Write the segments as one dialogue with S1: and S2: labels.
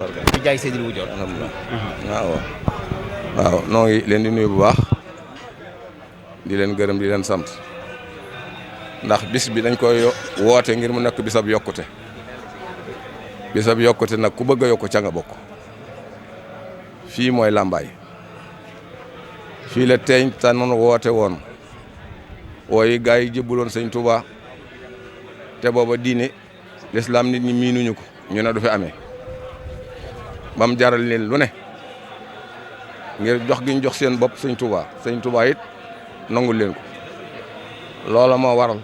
S1: di jaay Seydil Wu Joor.
S2: alhamdulilah waaw noo ngi leen di nuyu bu baax di leen gërëm di leen sant ndax bis bi dañ koy woote ngir mu nekk bisab yokkute nag ku bëgg a yokku ca nga bokk. fii mooy Lambaye fii la teeñ tànnoon woote woon wooyi gaa yi jébbuloon sëñ Touba te booba diine l'islam nit ñi miinuñu ko ñu ne du fi amee bam jaral leen lu ne ngir jox gi ñu jox seen bopp sëñ Touba it nangul leen ko loola moo waral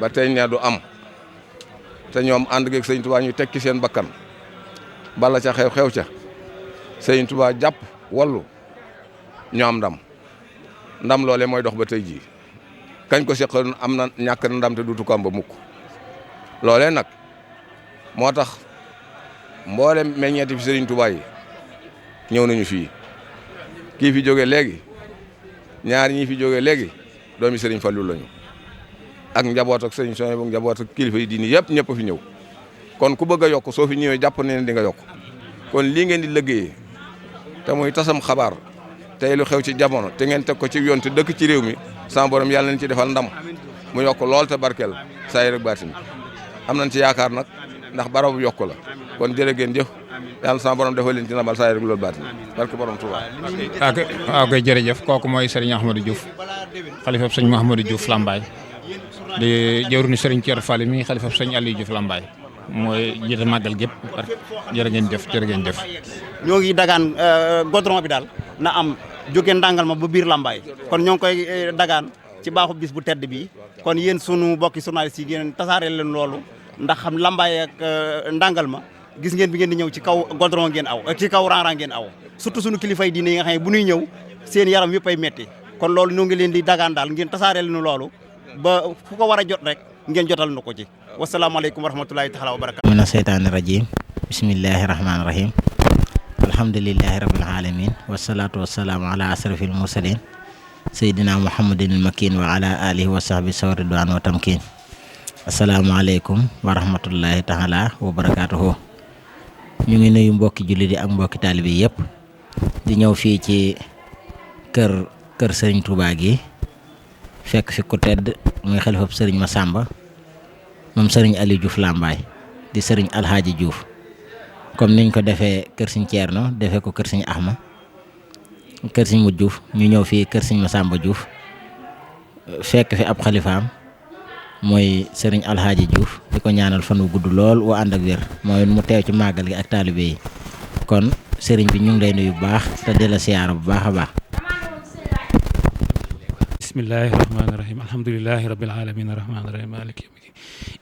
S2: ba tey ne du am te ñoom ànd geeg sëñ Touba ñu tekki seen bakkan bala ca xew ca sëñ Touba jàpp wallu ñu am ndam loole mooy dox ba tey jii kañ ko seqaloon am na ñàkk na ndam te duutu ko am ba mukk loolee nag moo tax mboolem meññeeti fi sëriñ Touba yi ñëw nañu fii kii fi jóge léegi ñaar ñii fi jóge léegi doomi sëriñ Fallou lañu ak njaboot ak sëriñ Sonia bu njaboot ak kilifa yi diini yëpp ñëpp fi ñëw kon ku bëgg a yokk soo fi ñëwee jàpp ne di nga yokk kon lii ngeen di liggéeyee te muy tasam xabaar tey lu xew ci jamono te ngeen teg ko ci yoon te dëkk ci réew mi sama borom yàlla nañ ci defal ndam mu yokk lool te barkeel saa yi rek baatin am nañ ci yaakaar nag ndax barabu yokk la kon jërë ngeen jëf yàlla sama borom defal leen ci ndambal saa yi rek loolu baatin barke borom Touba.
S3: waaw kay jërëjëf kooku mooy sëriñ Ahmadou Diouf xalifab sëñ Mouhamadou Diouf Lambaye di jëwriñu sëriñ Thier Fall mi xalifab sëñ Aliou Diouf Lambaye mooy jiite màggal gépp jërë ngeen jëf.
S1: ñoo ngi dagaan godron bi daal na am jóge ndàngal ma ba biir Lambaye kon ñoo ngi koy dagaan ci baaxu bis bu tedd bi kon yéen sunu bokki journaliste yi ngeen tasaare leen loolu ndax xam Lambaye ak ndàngal ma gis ngeen bi ngeen di ñëw ci kaw godron ngeen aw ci kaw rang ngeen aw surtout sunu kilifay diine yi nga xam ne bu ñuy ñëw seen yaram yëpp ay metti kon loolu ñoo ngi leen di dagaan daal ngeen tasaare leen loolu ba fu ko war a jot rek ngeen jotal na ko ci wasalaamaaleykum wa rahmatulahi taala wa barakatu
S4: mina seytaani rajim bismillahi rahmaani rahim alhamdulillahi rabbil alamin wasalaatu wasalaamu ala asrafil mursalin seydina muhammadin makin wa ala alihi wa sahbi sawa ridwan wa tamkin asalaamaaleykum wa rahmatullahi taala wa barakatuhu ñu ngi nuyu mbokki jullit yi ak mbokki taalibe yi yëpp di ñëw fii ci kër sëriñ Touba gi fekk fi ku tedd muy xalifab sëriñ Massamba moom sëriñ Aliou Diouf Lambaye di sëriñ Alhaaji Diouf comme niñ ko defee kër sëriñ Thierno defee ko kër sëriñ Ahma kër sëriñ Modou Diouf ñu ñëw fii kër sëriñ Massamba Diouf fekk fi ab xalifaam mooy sëriñ Alhaaji Diouf di ko ñaanal fan wu gudd lool wa ànd ak wér mooy mu teew ci màggal gi ak taalibe yi kon sëriñ bi ñu ngi lay nuyu bu baax te di la siyaara bu baax a baax.
S5: bismillahi rahmaani rahim alhamdulilahi rabbil alamin arrahmaani rahim maliki yawmi din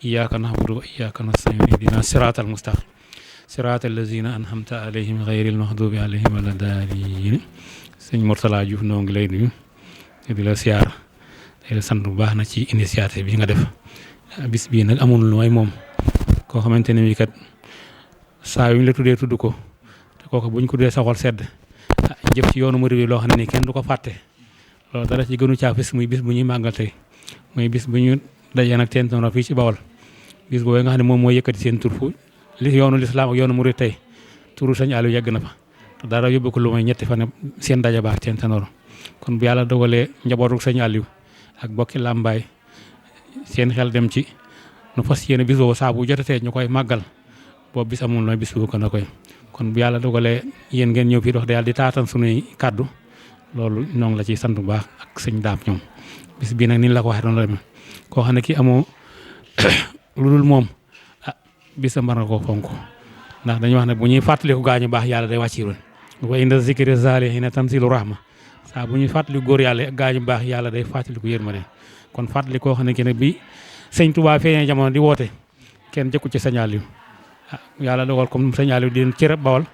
S5: iyyaka na'budu wa iyyaka nasta'in ihdina siratal mustaqim siratal lazina an'amta alayhim ghayril maghdubi alayhim wala daalin sëñ Mourtala Diouf noo ngi lay nuyu di la siyaar di la sant bu baax na ci initiative bi nga def bis bii nag amul lu may moom koo xamante ne bii kat saa yu ñu la tuddee tudd ko te kooku buñ ko tuddee sa xol sedd jëf ci yoonu murid bi loo xam ne ni kenn du ko fàtte loolu dara ci gënu caa fis muy bis bu ñuy màggal tey muy bis bu ñu dajee nag teen tono fii ci Bawol bis boobu nga xam ne moom mooy yëkkati seen tur fu yoonu lislaam ak yoonu murid tey turu sëñ Aliou yegg na fa te dara yóbbu ko lu may ñetti fan seen daje baax teen tono kon bu yàlla dogalee njabootu sëñ Aliou ak bokki Lambaye seen xel dem ci nu fas yéene bis boobu saa bu jotatee ñu koy màggal boobu bis amul nooy bis bu ko na koy kon bu yàlla dogalee yéen ngeen ñëw fii dox de yàlla di taatan sunuy kàddu loolu ñoo ngi la ciy sant bu baax ak sëñ daam ñoom bis bii nag ni la ko waxee noonu la demee koo xam ne kii amoo lu dul moom bis a mbar nga koo fonk ndax dañuy wax ne bu ñuy fàttaliku gaañu baax yàlla day wàcci woon wa inda zikri zalihin tanzilu rahma saa bu ñuy fàttaliku góor yàlla gaañu baax yàlla day fàttaliku yërmande kon fàttali koo xam ne ki ne bi sëñ Touba feeñee jamono di woote kenn jëkku ci sëñ Aliou yàlla dogal comme sëñ Aliou di leen cër Bawol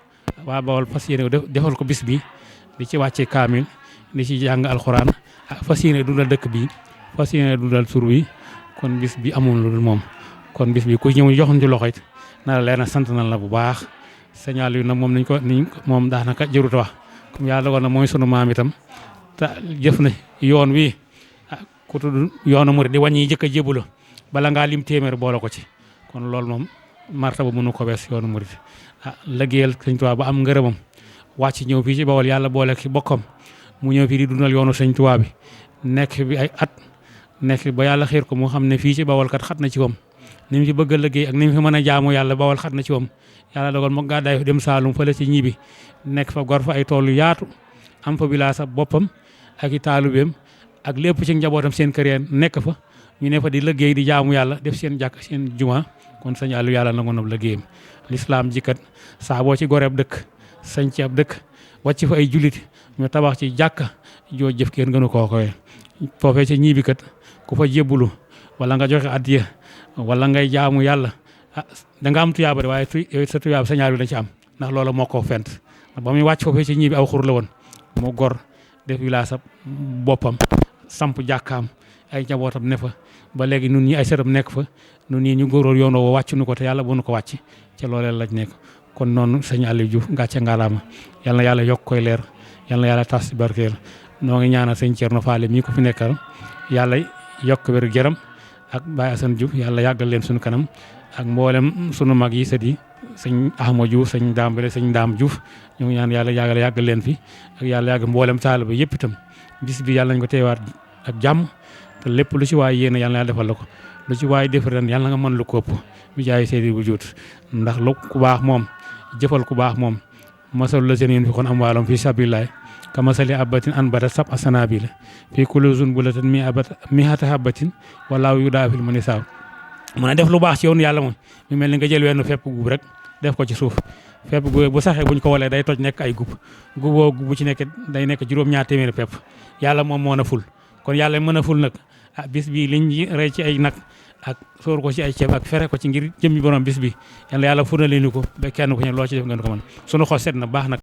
S5: waa Bawol fas yéene defal ko bis bi di ci wàcce kaamil di ci jàng alxuraan fas yéene dundal dëkk bi fas yéene dundal tur wi kon bis bi amul lu dul moom kon bis bi ku ñëw joxoon ci loxo it na la leer na sant na la bu baax sëñ Aliou nag moom moom daanaka jërut a wax comme yàlla dogal na mooy sunu maam itam te jëf na yoon wi ku tudd yoonu murid di wàññi jëkk a jébula bala ngaa lim téeméer boole ko ci kon loolu moom martaba mënu ko wees yoonu murid liggéeyal sëñ Tuubaa ba am ngërëmam wàcc ñëw fii ci Bawol yàlla boole ki bokkam mu ñëw fii di dundal yoonu sëñ Tuubaa bi nekk bi ay at nekk ba yàlla xiir ko mu xam ne fii ci Bawol kat xat na ci moom ni mu ci bëgg a liggéey ak ni mu fi mën a jaamu yàlla Bawol xat na ci moom yàlla dogal mu gàddaay dem Saalum fële ci ñibi nekk fa gor fa ay tool yu yaatu am fa bilaasa boppam ak i taalubeem ak lépp ci njabootam seen kër ya nekk fa ñu ne fa di liggéey di jaamu yàlla def seen jàkk seen juma kon sëñ Aliou yàlla nangu na liggéeyam lislaam ji kat saa boo ci goreeb dëkk sañ ci ab dëkk wàcc fa ay julit ñu tabax ci jàkka joo jëf kenn gënu koo koy foofee ci ñibi kat ku fa jébbulu wala nga joxe addiya wala ngay jaamu yàlla da nga am tuyaaba de waaye sa tuyaaba sëñ Aliou da ci am ndax loola moo ko fent ba muy wàcc foofee ci ñibi aw xur la woon mu gor def village ab boppam samp jàkkaam ay njabootam ne fa ba léegi nun ñi ay sëram nekk fa nun ñi ñu góoroor yoon woo wàcc nu ko te yàlla bu nu ko wàcc ca loolee lañ nekk kon noonu sëñ Aliou Diouf ngàcce ngalaama yal na yàlla yokk koy leer yal na yàlla tas ci barkeel noo ngi ñaanal sëñ Thierno Faale mii ko fi nekkal yàlla yokk wér jërëm ak Baye Assane Diouf yàlla yàggal leen suñu kanam ak mboolem sunu mag yi sët yi sëñ Ahma Diouf sëñ Dambale sëñ Ndam Diouf ñu ngi ñaan yàlla yàggal leen fi ak yàlla yàgg mboolem taaliba yëpp itam bis bi yàlla nañ ko teewaat ak jàmm te lépp lu ci waay yéene yàlla na defal la ko lu ci waay def ren yàlla nga mën lu ko ëpp bi jaay seedi bu juut ndax lu ku baax moom jëfal ku baax moom masal la seen yéen fi kon am waalom fii sabilillah kamasali abatin an bata sab asanabila fii kulli sunbulatin mi'ata habatin wallahu yudaafil man yashaa mën a def lu baax ci yoon yàlla moom mi mel ni nga jël wenn fepp gub rek def ko ci suuf fepp gu bu saxee buñ ko walee day toj nekk ay guboo bu ci nekk day nekk juróom-ñaar téeméeri pepp yàlla moom moo na ful kon yàlla mën a ful nag bis bi liñ rey ci ay nag ak sóor ko ci ay ceeb ak fere ko ci ngir jëmmi borom bis bi yàlla fur na leen ko ba kenn ku ne loo ci def ngeen ko mën sunu xol set na baax nag